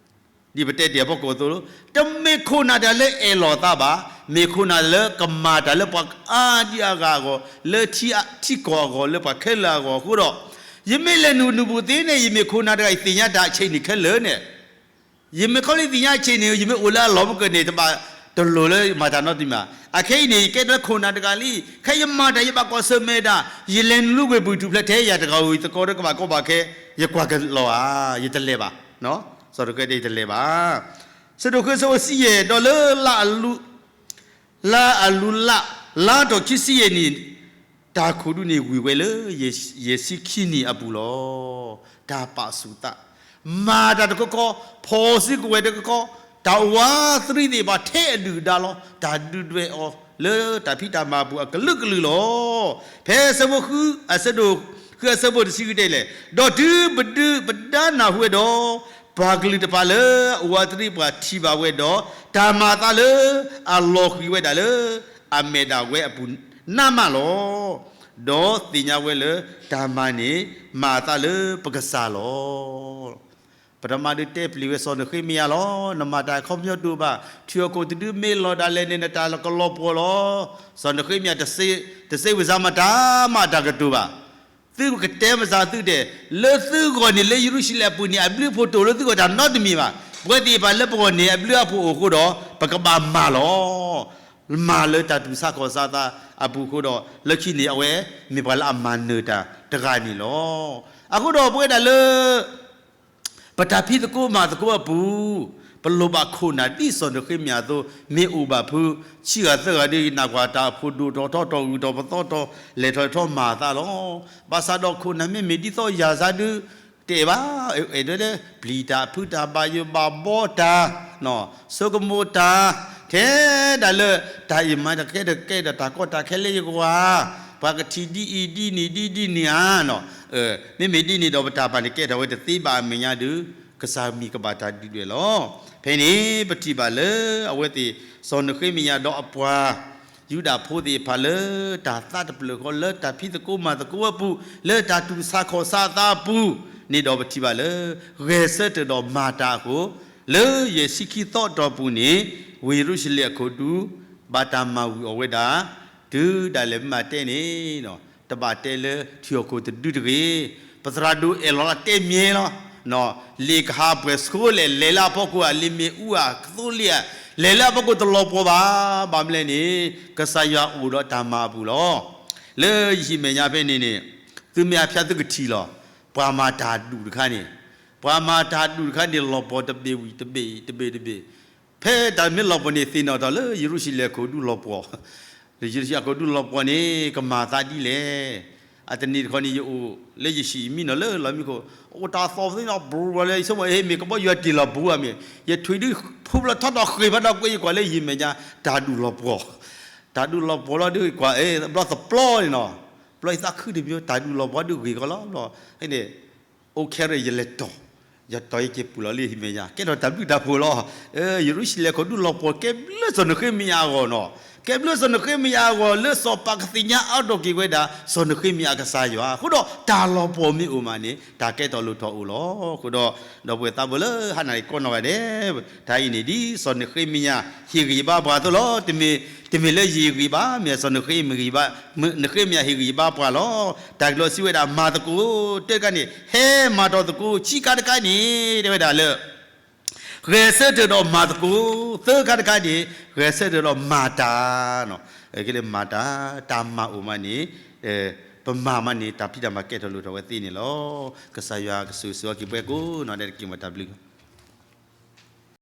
ဒ်ပတဲတ့ၢ်အဖီခိၣ်အသိးလီၤ, တမ့ၢ်ခိၣ်နၢ်တၢ်လၢအဲၣ်လီၤသးဘၣ်, မ့ၢ်ခိၣ်နၢ်တၢ်လၢကမၤတၢ်လၢပှၤအါဒံအါဂၤအဂီၢ်, လၢထံကီၢ်အဂီၢ်, လၢပှၤခဲလၢာ်အဂီၢ်အဃိဒီး, ယမ့ၢ်လဲၤနုာ်နူၤပူၤသ့န့ၣ် ယမ့ၢ်ခိၣ်နၢ်တဂၤအံၤ သ့ၣ်ညါတၢ်အဆ့ၣ်န့ၣ်ခဲလၢာ်န့ၣ်, ယမ့ၢ်ခီလၢသ့ၣ်ညါအဆ့ၣ်န့ၣ် ယမ့ၢ်အိၣ်လၢအလီၢ်မုၢ်ကန့ၣ် တဘၣ်တလိၣ်လၢမၤတၢ်နီတမံၤဘၣ်. အခဲအံၤန့ၣ် ယကဲထီၣ်ခိၣ်နၢ်တဂၤလံ, ခဲအံၤယမၤတၢ် ယဘၣ်ကွၢ်ဆၢၣ်မဲာ်တၢ်, ယလဲၤနုာ်လၢဝ့ၢ်ပူၤထူၣ်ဖျဲးထဲယၤတဂၤဧိၤ ယသကိးဒီးကဘၣ်ကီဘၣ်ခဲ, ယကွၢ်ကလီၤဧါ, ယတလဲၤဘၣ်. စီၤဒိၣ်ဃဲတဲ ယတလဲၤဘၣ်. ဆၢဒိၣ်ဃု ဆၢဖိတဆံယဲၢ်, ဒီးလၢ လါအလူလၢ်, လါအလူလၢ်လါထီၣ်ခံဆံယဲၢ်နံၣ်, တၢ်ခိၣ်ဒူန့ၣ်ဝံၤဝဲလၢ ယဲၢ်ဆံခံနံၣ်အပူၤလီၤ. တၢ်ပာ်ဆူၣ်သး, မၤတၢ်တခီခီ, ဖီၣ်စုကဝဲၤတခီခီ, တၢ်အိၣ်ဝးသရံးသ့ၣ်တဖၣ်ထဲအဒုၣ်အဒါလီၤ. တၢ်ဒုၣ်ဒွဲၣ်အီၤလၢတၢ်ဖံးတၢ်မၤအပူၤအကလုာ်ကလုာ်လီၤ. ဖဲဆၢဖိဃု, အဆၢဒိၣ်ဃု အဆၢဖိတဆံဃုတဲလဲၣ်, ဒီးတုၤပဒုၣ်ပဒါနၢ်ဟူဝဲဒီး, ပှၤကလုာ်တဖၣ်လၢအအိၣ်ဝးသရံးပှၤထံၣ်ဘၣ်ဝဲဒီး, တၢ်မၤအသးလၢအလီၤဃံၤဝဲဒၣ်လၢ အမဲာ်ဒၣ်ဝဲအပူၤနးမးလီၤ. ဒီးသ့ၣ်ညါဝဲလၢတၢ်မၤန့ၣ် မၤအသးလၢပကစၢ်လီၤ. ပထမဒုးတဲပျံၤဝဲစီၤနဃ့မယၤလီၤ. နမၤတၢ်ခီပညီတအိၣ်ဘၣ်, ထံၣ်ဟီၣ်ခိၣ်တဒုမ့ၢ်လီၤဒၣ်လဲာ်န့ၣ် နတၢ်ကလီၤပှီၢ်လီၤ. စီၤနဃ့မယၤ တစ့ဝံစါမတၤမးတၢ်ကတိၤဘၣ်. သုကတဲမစၢ်သုတဲာ်, လၢသုဂီၢ်န့ၣ် လၢယရူၤၡလ့ၣ်အပူၤန့ၣ် အဘျုးအဖှိၣ်တအိၣ်လၢသုဂီၢ်တၢ်နီတမံၤဘၣ်. ပဝဲသ့ၣ်တဖၣ်လၢပဂီၢ်န့ၣ် အဘျုးအဖှိၣ်အိၣ်အဃိဒီး ပကဘၣ်မၤလီၤ. မၤလၢတၢ်တူၢ်ဆါခီၣ်ဆါသးအပူၤအဃိဒီး လၢခံန့ၣ် အဝဲမ့ၢ်ပှၤလၢအမၤနၢၤတၢ်တဂၤန့ၣ်လီၤ. အဃိဒီးပဝဲဒၣ်လၢ ပတၢ်ဖံးသကိးမၤသကိးအပူၤ, ပလိၣ်ဘၣ်ခိၣ်နၢ်ဒ်စီၤနဃ့မယၤအသိး, မ့ၢ်အိၣ်ဘၣ်ဖု ဆံဂၤသၢဂၤဒီး ယနၢ်ကွၢ်တၢ်အဖိဒိၣ်ထီၣ်ထီထီၣ် ဂုၤထီၣ်ပသီထီၣ် လဲၤထီၣ်လဲၤထီမၤအသးလီၤ. ဘၣ်ဆၣ်ဒီးခိၣ်နၢ်မ့မ့ၢ်ဒ်သိးယၤစါဒုး တအဲၣ်ဘၣ်, အဲၣ်ဒိးလၢ ပျံၤတၢ်ဖုးတၢ် ဘၣ်ယိၣ်ဘၣ်ဘီတၢ် ဆိကမိၣ်တၢ်, ထဲဒၣ်လၢ တၢ်အံၤမၤတၢ်ကဲထီၣ်ကဲထီၣ်တၢ်ကီတၢ်ခဲလၢယဂီၢ်, ပှၤကထံၣ်ဒ်အံၤဒ်န့ၣ်ဒ်ဒ်န့ၣ်ဧါ. မ့မ့ၢ်ဒ်န့ၣ်ဒီး ပတၢ်ပာ်န့ၣ်ကဲထီၣ်ဝဲတသ့ဘၣ်အမဲာ်ညါဒီး ကစၢ်မံၤကဘၣ်တၢ်ဒုၣ်ဒွဲၣ်လီၤ. ဖဲန့ၣ် ပထံၣ်ဘၣ်လၢအဝဲသ့ၣ် စီၤနဃ့မယၤဒီးအပှၤ ယူဒၤဖိသ့ၣ်တဖၣ်လၢတၢ်သးတဖျၢၣ်ဃီ လၢတၢ်ဖံးသကိးမၤသကိးအပူၤ လၢတၢ်တူၢ်ဆါခီၣ်ဆါအသးအပူၤန့ၣ်ဒီး ပထံၣ်ဘၣ်လၢ ဂဲၤဆၢထၢၣ်ဒီးမၤတၢ်အဃိ လၢယဲၢ်ဆံခံသီအတီၢ်ပူၤန့ၣ် ဝ့ၢ်ယရူၤၡလ့ၣ်အခိၣ်ဒူ ဘၣ်တၢ်မၤဝံၤအီၤဝဲဒၣ် တုၤဒၣ်လဲာ်မ့ၢ်မၤတဲန့ၣ် တဘၣ်တဲလၢထံၣ်ဟီၣ်ခိၣ်တဒုတဂ့ၤ. ပသရၣ်ဒိၣ်အဲၣ်လီၤလၢတဲမ့ၢ်လီၤ. လံာ်ကဟၣ်ပှဲၤဆိလဲၣ် လဲၤလၢအဖီခိၣ်ဧါ, လံာ်မ့ၣ်အူဧါ, ကသိလ့ၣ်ဧါ, လဲၤလၢအဖီခိၣ်တလီၤပှီၢ်ဘၣ်. ဘၣ်မနုၤလဲၣ်န့ၣ် ကစၢ်ယွၤအိၣ်ဒီးတၢ်မၤအပူၤလီၤ. လၢယဟံၣ်မဲာ်ညါဖဲန့ၣ်န့ၣ် သုမ့ၢ်အဖျါသုကထံၣ်လီၤ. ပှၤမၤတၢ်ဒူၣ်တခါန့ၣ်, ပှၤမၤတၢ်ဒူၣ်တခါန့ၣ် လီၤပှီၢ်တဘ့ၣ်ဝံၤတဘ့ၣ် တဘ့ၣ်တဘ့ၣ် ဖဲတၢ်မ့ၢ်လီၤပှီၢ်န့ၣ် သ့ၣ်နီၣ်ထီၣ်လၢယရူၤၡလ့ၣ်အခိၣ်ဒူလီၤပှီၢ်, လၢယရူၤၡလ့ၣ်အခိၣ်ဒူလီၤပှီၢ်န့ၣ် ကမၤသးဒ်လဲၣ်. အတနံၤတခီန့ၣ် ယအိၣ်လၢယဟံၣ် ယမံနီၤလၢလီၢ်မံခိၣ်, အိၣ်တၢ်သီၣ်သ့နီၤ ဘြူၤလီၤလၢ ယဆိကမိၣ် ဟ့ၣ်မ့ၢ်ကဘီယူၤတ့ၢ်လီၤဘှူဧါမ့ၢ်, ယထွံၣ်ဒုးဖုဖျီၣ်ထီၣ်ထီၣ်ဃ့ၢ်ဖးဒီးကွဲး ယကွၢ်လၢယဟံၣ်မဲာ်ညါ တၢ်ဒူၣ်လီၤပှီၢ်, တၢ်ဒူၣ်လီၤပှီၢ်လီၤဒုးကွၢ် ဘျီသပျီန့ၣ်နီၤ, ဘျီယသးခုတမံၤ တၢ်ဒူၣ်လီၤပှီၢ်ဒုးဂ့ၤကီလီၤဘျီ, န့ၣ် အိၣ်ခဲရ့ၣ် ယလဲၤတီၢ်, ယတီၢ်ယက့ၤပူၤလီၤလၢယဟံၣ်မဲာ်ညါ ကဲထီၣ်တၢ်ဘျုးတၢ်ဖှိၣ်လီၤ. ယရူၤၡလ့ၣ်အခိၣ်ဒူလီၤပှီၢ် ကဲဘျုးစီၤနဃ့မယၤအဂီၢ်နီၤ, ကဲဘျုးစီၤနဃ့မယၤအဂီၢ် လၢစီၤပၤကသ့ၣ်ညါအါထီၣ်က့ၤဝဲဒၣ် စီၤနဃ့မယၤအကစၢ်ယွၤ, အဃိဒီးတၢ်လီၤပှီၢ်မ့ၢ်အိၣ်မးန့ၣ် တၢ်ကဲထီၣ်လိၣ်ထီၣ်အိၣ်လီၤ. အဃိဒီး ဒီပုၢ်ဝဲၢ်သးဘိလၢဟါနၤအံၤကိးနီၢ်ဂၤဒဲး, တၢ်အံၤန့ၣ် ဒ်စီၤနဃ့မယၤဟ့ၣ်ဂံၢ်ဘါပှၤအသိးလီၤ. တမ့ၢ်လၢယဟ့ၣ်ဂံၢ်ဘါ မ့ၢ်စီၤနဃ့မယၤဟ့ၣ်ဂံၢ်ဘါပှၤလီၤ. တၢ်ကတိၤစံးဝဲဒၣ် မၤသကိးတၢ်တခါန့ၣ် ဟဲမၤထီၣ်သကိး, ခံခါတခါန့ၣ် တဲဝဲဒၣ်လၢ ဂဲၤဆၢထၢၣ်ဒီးမၤသကိး, သၢခါတခါန့ၣ် ဂဲၤဆၢထၢၣ်ဒီးမၤတၢ်, ကမၤတၢ်, တၢ်မၤအိၣ်မးန့ၣ် ပမၤမးန့ၣ် တၢ်ဖံးတၢ်မၤကဲထီၣ်လိၣ်ထီၣ်ဝဲသ့န့ၣ်လီၤ. ကစၢ်ယွၤကဆိၣ်ဂ့ၤဆိၣ်ဝါက့ၤပှၤကိးနီၢ်ဒဲးတက့ၢ် မတၤဘျုး